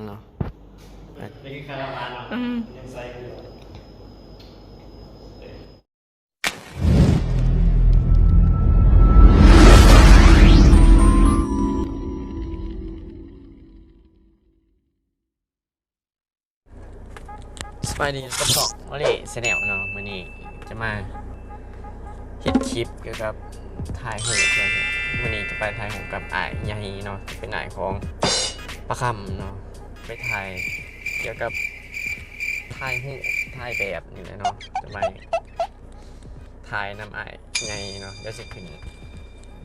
ເນາະ ນີ້ຄືຄາລາວານເນາະ ອືມ ຍັງໃສ່ຢູ່. ສະບາຍດີກັບຊ່ອງ Molly Channel ເນາະ. ມື້ນີ້ຈະມາເຮັດຄລິບກ່ຽວກັບຖ່າຍຮູບເນາະ. ມື້ນີ້ຈະໄປຖ່າຍຮູບກັບອ້າຍໃຫຍ່ເນາະ ເປັນອ້າຍຂອງປາຄຳເນາະ ໄປຖ່າຍກ່ຽວກັບຖ່າຍຮູບ ຖ່າຍແບບນີ້ແຫຼະເນາະ. ຈະໄປ ຖ່າຍນຳອ້າຍໃຫຍ່ເນາະ. ດຽວຊິຂຶ້ນ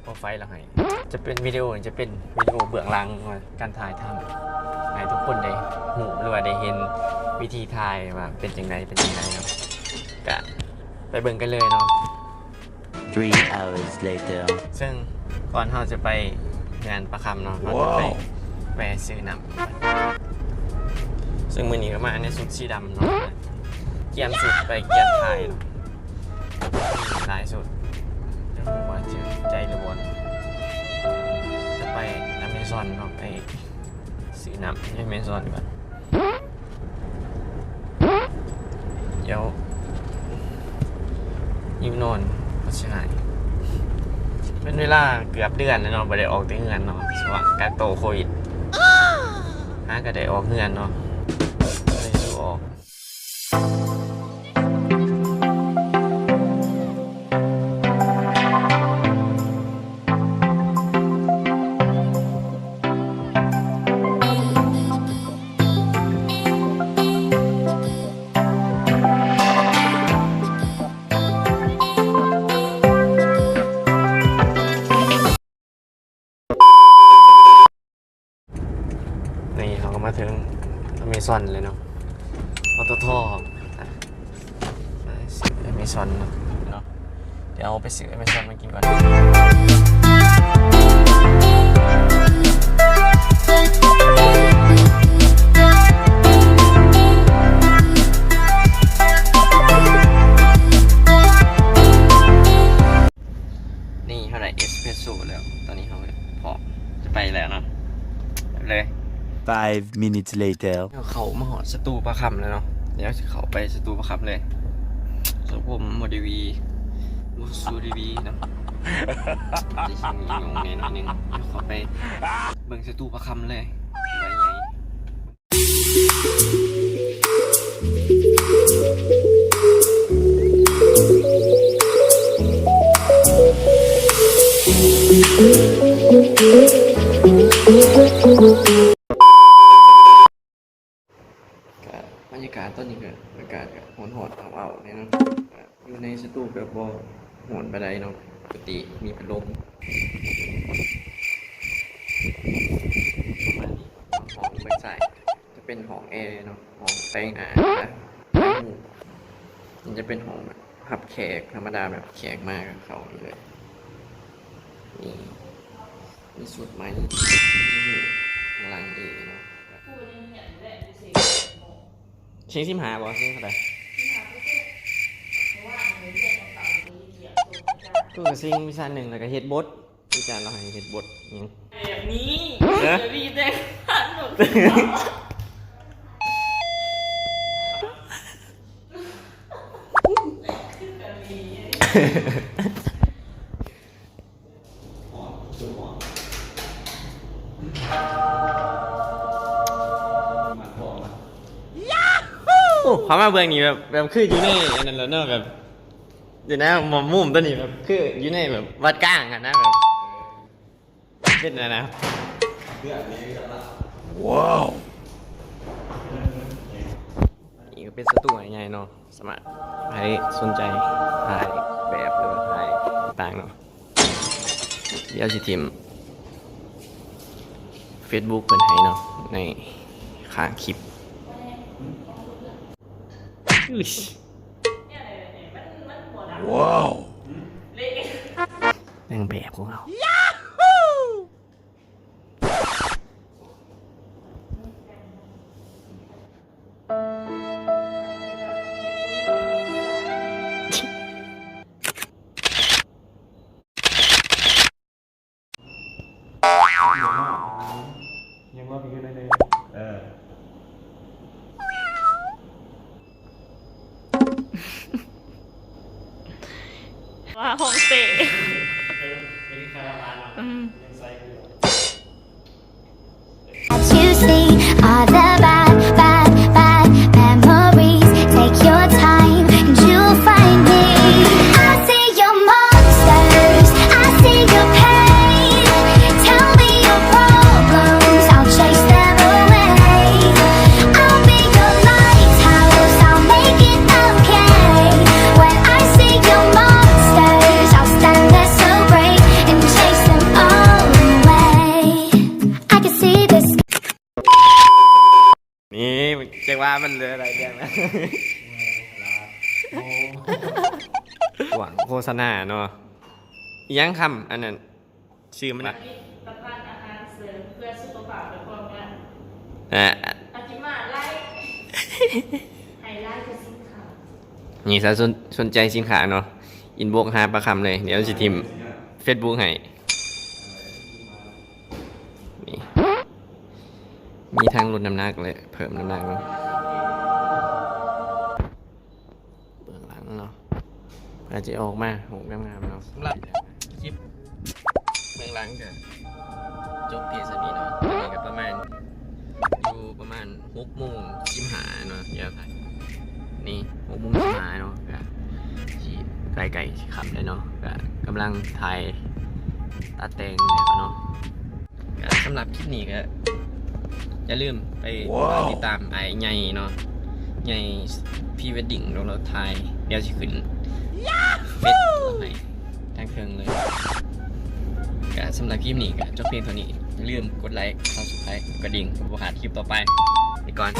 ໂປຣໄຟລາວໃຫ້ ຈະເປັນວິດີໂອ ຈະເປັນວິດີໂອເບື້ອງຫຼັງວ່າການຖ່າຍທຳ ໃຫ້ທຸກຄົນໄດ້ຮູ້ ຫຼືວ່າໄດ້ເຫັນວິທີຖ່າຍວ່າເປັນຈັ່ງໃດ ເປັນຈັ່ງໃດເນາະ. ກະໄປເບິ່ງກັນເລີຍເນາະ. Three hours later. ເຊິ່ງກ່ອນເຮົາຈະໄປເຮືອນປາຄຳເນາະ ເຮົາຈະໄປ ວ້າວ ແວ່ຊື້ນ້ຳ ເຊິ່ງມື້ນີ້ກໍມາໃນຊຸດສີດຳເນາະ ກຽມຊຸດໄປກຽມຖ່າຍເນາະ. ຫຼາຍສຸດ ຈະຮູ້ວ່າຖືກໃຈຫຼືບໍ່. ຈະໄປ Amazon ເນາະ ໄປຊື້ນ້ຳ Amazon ກ່ອນ. ດຽວຫິວນອນ ກໍຊິຫາຍ. ເປັນເວລາເກືອບເດືອນແລ້ວເນາະ ບໍ່ໄດ້ອອກແຕ່ເຮືອນເນາະ ຊ່ວງກັກໂຕໂຄວິດ ຫາກໍໄດ້ອອກເຮືອນເນາະ ກໍເລີຍຊິອອກ. ນີ້ເຮົາກໍມາເຖິງ Amazon ແລ້ວເນາະ ປຕທ ອາ ມາຊື້ Amazon ເນາະ ເນາະ. ດຽວໄປຊື້ Amazon ມາກິນກ່ອນ. ນີ້ເຮົາໄດ້ເອສເປຣສໂຊແລ້ວ ຕອນນີ້ເຮົາພ້ອມຈະໄປແລ້ວເນາະ ໄປເລີຍ. Five minutes later. ເຮົາເຂົ້າມາຮອດສະຕູປາຄຳແລ້ວເນາະ ດຽວຊິເຂົ້າໄປສະຕູປາຄຳເລີຍ. ສະໂພມບໍ່ໄດ້ຫວີ ບໍ່ສູໄດ້ຫວີເນາະ ຈະຊິມີຫຍຸ້ງແດ່ໜ້ອຍໜຶ່ງ. ດຽວເຂົ້າໄປເບິ່ງສະຕູປາຄຳເລີຍ ວ່າໃຫຍ່. ກະບັນຍາກາດຕອນນີ້ກະ ອາກາດກະຮ້ອນໆ ອ້າວໆ ແນ່ເນາະ. ຢູ່ໃນສະຕູກໍບໍ່ຮ້ອນປານໃດເນາະ ປົກກະຕິມີພັດລົມ. ຫ້ອງເບື້ອງຊ້າຍຈະເປັນຫ້ອງແອເນາະ ຫ້ອງແປງໜ້າ ແປງຫູ. ມັນຈະເປັນຫ້ອງແບບຮັບແຂກທຳມະດາ ແບບແຂກມາກໍເຂົ້ານີ້ເລີຍ. ນີ້ ມີຊຸດໃໝ່ ມີຫູຂ້າງຫຼັງອີກເນາະ. ເສັງສິບຫ້າບໍ່? ເສັງເທົ່າໃດ? ກູກໍເສັງວິຊາໜຶ່ງ ແລ້ວກໍເຮັດບົດ ອາຈານລາວໃຫ້ເຮັດບົດຫຍັງ ແບບນີ້ ຮະ? ມີແຕ່ງານແບບນີ້ ໂອ້ ເຂົ້າມາເບື້ອງນີ້ແບບ ແບບຄືຢູ່ໃນອັນນັ້ນແຫຼະເນາະ ແບບ ດຽວນະ ໝໍມຸມຕົວນີ້ແບບ ຄືຢູ່ໃນແບບວັດກາງຫັ້ນນະ ແບບ ເປັນອັນນັ້ນນະ ວ້າວ ນີ້ກໍເປັນສະຕູໃຫຍ່ເນາະ ສາມາດໃຜສົນໃຈຖ່າຍແບບ ຫຼືວ່າຖ່າຍຕ່າງໆເນາະ. ດຽວຊິຖິ້ມເຟສບຸກເພິ່ນໃຫ້ເນາະ ໃນຂ້າງຄລິບ. ອື້ຍ ວ້າວ ນາງແບບຂອງເຮົາ. ຍັງວ່າມີຢູ່ໃນນີ້ ເອີ ວ່າຫ້ອງເຕະ ອືມ You see all the bad, bad, bad memories. Take your time and you'll find me. I see your monsters, I see your pain. Tell me your problems, I'll chase them away. I'll be your lighthouse, I'll make it okay. When I see your monsters, I'll stand there so brave and chase them all away. I can see the sky. ນີ້ ຈັກວ່າມັນເຫຼືອຫຼາຍເລື່ອງແລ້ວ ຫວັງໂຄສະນາເນາະ ອີ່ຫຍັງຄຳ ອັນນັ້ນ ຊື່ມັນ ຜະລິດຕະພັນອາຫານເສີມເພື່ອສຸຂະພາບ ແລະ ຄວາມງາມ ອາ ອາຈິມາໄລ ໃຫ້ລາຍຄືສິນຄ້າ ນີ້ ຖ້າສົນ ສົນໃຈສິນຄ້າເນາະ ອິນບັອກຫາປາຄຳເລີຍ ດຽວຊິຖິ້ມເຟສບຸກໃຫ້. ນີ້ ມີທັງຫຼຸດນ້ຳໜັກ ແລະ ເພີ່ມນ້ຳໜັກເນາະ ເບື້ອງຫຼັງເນາະ ເພື່ອຈະອອກມາຮູບງາມໆເນາະ ສຳລັບຄລິບເບື້ອງຫຼັງກະຈົບພຽງສ່ຳນີ້ເນາະ ຕອນນີ້ກະປະມານ ຢູ່ປະມານຫົກໂມງສິບຫ້າເນາະ ດຽວ ນີ້ຫົກໂມງສິບຫ້າເນາະ ກະຊິໃກ້ໆຊິຄ່ຳແລ້ວເນາະ ກະກຳລັງຖ່າຍຕັດແຕ່ງແລ້ວເນາະ ກະສຳລັບຄລິບນີ້ກະຢ່າລືມໄປ ຕິດຕາມອ້າຍໃຫຍ່ເນາະ ໃຫຍ່ພຣີເວດດິ້ງເນາະ ລາວຖ່າຍ ດຽວຊິຂຶ້ນເຟສໃຫ້ ທາງເທິງເລີຍ ກະສຳລັບຄລິບນີ້ກະຈົບພຽງເທົ່ານີ້ ຢ່າລືມກົດໄລ ຊັບສະໄຄຣບ ກົດກະດິ່ງ ເພື່ອບໍ່ພາດຄລິບຕໍ່ໄປ ໄປກ່ອນ.